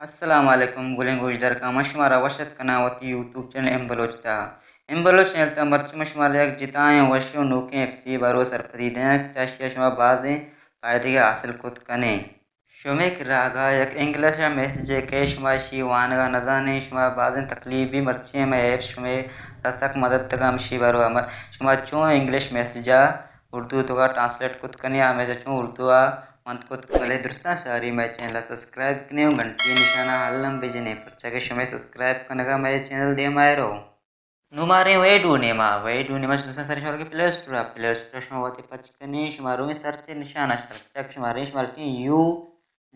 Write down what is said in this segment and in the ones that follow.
السلام علیکم گلیں گوشدارکاں، من شمارا وش اتک کناں وتی یوٹیوب چینل ایم بلوچ تہا۔ ایم بلوچ چینل تہا مرچی من شمارا یک جتائیں وشیں و نوکیں ایپسے باروا سرپدی دیاں کہ چاشی ءَ شما بازیں پائدگے حاصل کت کنیں۔ شمے کرا اگاں یک انگلش ءَ میسجے کئے، شما اشی وانگ ءَ نزانیں، شما بازیں تکلیف بی، مرچی مئے ایپس شمے را سک مدد دگا ہمشی باروا۔ شما چون انگلش میسج ءَ اردو توکا ٹرانسلیٹ کت کنیں، آ میسج ءَ چون اردو ءَ ونت کت کنیں۔ بلے درستاں ساری مئے چینل ءَ سبسکرائب کنیں و گھنٹی نشان ءَ الم بجنیں، پرچا کہ شمے سبسکرائب کنگ ءَ مئے چینل دیما ایر رو۔ نوں ماریں ویڈیو نیما، ویڈیو نیما شما سر شما کہ پلے اسٹور ءَ، پلے اسٹور ءَ شما وتی پچ کنیں، شما رویں سرچ نشان ءَ، پرچا کہ شما ریں شما لکھیں یو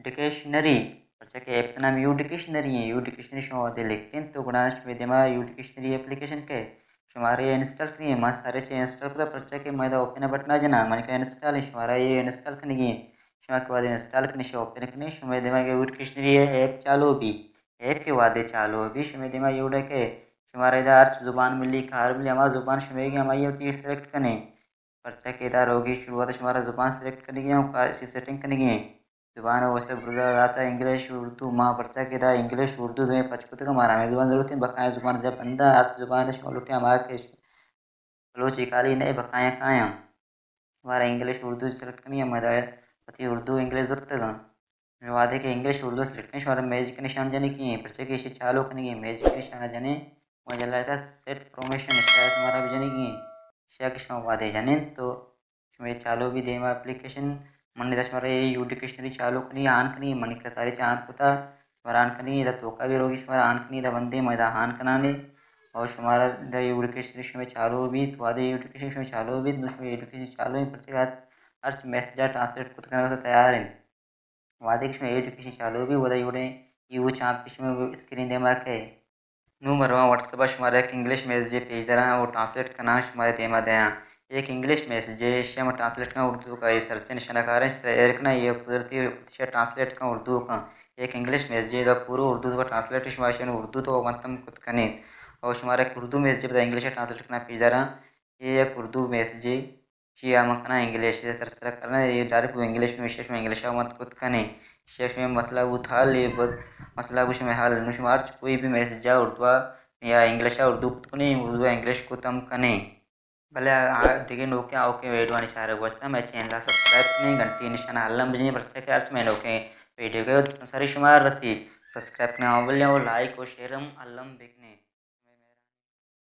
ڈکشنری، پرچا کہ ایپس نام یو ڈکشنری ہیں، یو ڈکشنری شما وتی لکھیں تو گڑا شما دیما یو ڈکشنری اپلیکیشن کئے، شما رے انسٹال کنیں، ما سارے چے انسٹال کتا، پرچا کہ ما ادا اوپن بٹنا جنا، من کا انسٹال ہیں، شما را یہ انسٹال کنگی ہیں، شما کہ وعدے انسٹال کنیں، شما اوپن کنیں، شما دیما کہ یو ڈکشنری ایپ چالو بی، ایپ کہ وعدے چالو بی، شما دیما یو ڈکے شمارا ادا ہرچ زبان ملی، کار ملی، ہما زبان شمے گی ہمائی وتی سلیکٹ کنیں۔ پرچا کہ ادا روگی شروعات شمارا زبان سلیکٹ کنگی ہیں، اسی سیٹنگ کنگی ہیں۔ زبان واسطہ برزا داتا انگلش، اردو، ما پرچا کہ ادا انگلش، اردو دوئیں پچ کتگا، مارا ہمیں زبان ضرورت ہیں، بقایا زبان جب بندہ ہرچ زبان شما لوٹیں ہما کہ بلوچی کالی نئے بقایا کایاں۔ شمارا انگلش اردو سلیکٹ کنی، ہم ہدایت وتی اردو انگلش زرتگاں۔ وعدے کہ انگلش اردو سلیکٹ کنی، شمارا میجک نشان جنگی ہیں، پرچہ کہ ایشی چالو کنگی ہیں، میجک نشان جنیں، و جلائتا سیٹ پروموشن اشارہ شمارا بجنگی ہیں۔ اشیا کہ شما وعدے جنیں تو شمے چالو بی دیما اپلیکیشن۔ من ادا شمارا یہ یو ڈکشنری چالو کنی، آن کنی، من کساری چا آن کتا، شمارا آن کنی، ادا توکا بی روگی شمارا آن کنی، ادا بندے ما ادا آن کنانے۔ اور شمارا ادا یو ڈکشنری شمے چالو بی، تو وعدے یو ڈکشنری شمے چالو بی، تو شمے یو ڈکشنری چالو ہیں، پرچہ کہ ہرچ میسج ٹرانسلیٹ کت کنگ تیار ہیں۔ وعدے کہ شمے یو ڈکشنری چالو بی، ودا یوڑے یو چانپ شمے اسکرین دیما کئے۔ نوں من رواں واٹس ایپ ءَ شمارا یک انگلش میسجے پیش داراں و ٹرانسلیٹ کناں شمارا دیما دیاں۔ یک انگلش میسجے، ایشی ءَ من ٹرانسلیٹ کناں اردو کا، اے سرچ نشان ءَ کاریں، ایر کناں، اے قدرتی ایشی ءَ ٹرانسلیٹ کن اردو کن۔ یک انگلش میسجے دا پورو اردو توکا ٹرانسلیٹ، شما ایشی ءَ اردو توکا ونتم کت کنیں۔ اور شمارا یک اردو میسجے پدا انگلش ءَ ٹرانسلیٹ کناں پیش داراں۔ اے یک اردو میسجے۔ چیا من کناں انگلش ءَ سر سر کناں، اے ڈائریکٹ گوں انگلش نوں، ایشی ءَ شما انگلش ءَ ونت کت کنیں۔ ایشی ءَ شما مسئلہ بوت حل، اے ب-، مسئلہ بوت شما حل۔ نوں شما ہرچ کوئی بھی میسج ءَ اردو ءَ یا انگلش ءَ اردو کت کنیں، اردو ءَ انگلش کت ہم کنیں۔ بلے آ دگہ نوکیں آؤکیں ویڈیوانی چارگ واسطہ مئے چینل ءَ سبسکرائب کنیں، گھنٹی نشان ءَ الم بجنیں، پرچا کہ ہرچ مئے نوکیں ویڈیو کہ سری شما رسی۔ سبسکرائب کنیں، ہم بلے او لائک و شیئر ہم الم بکنیں۔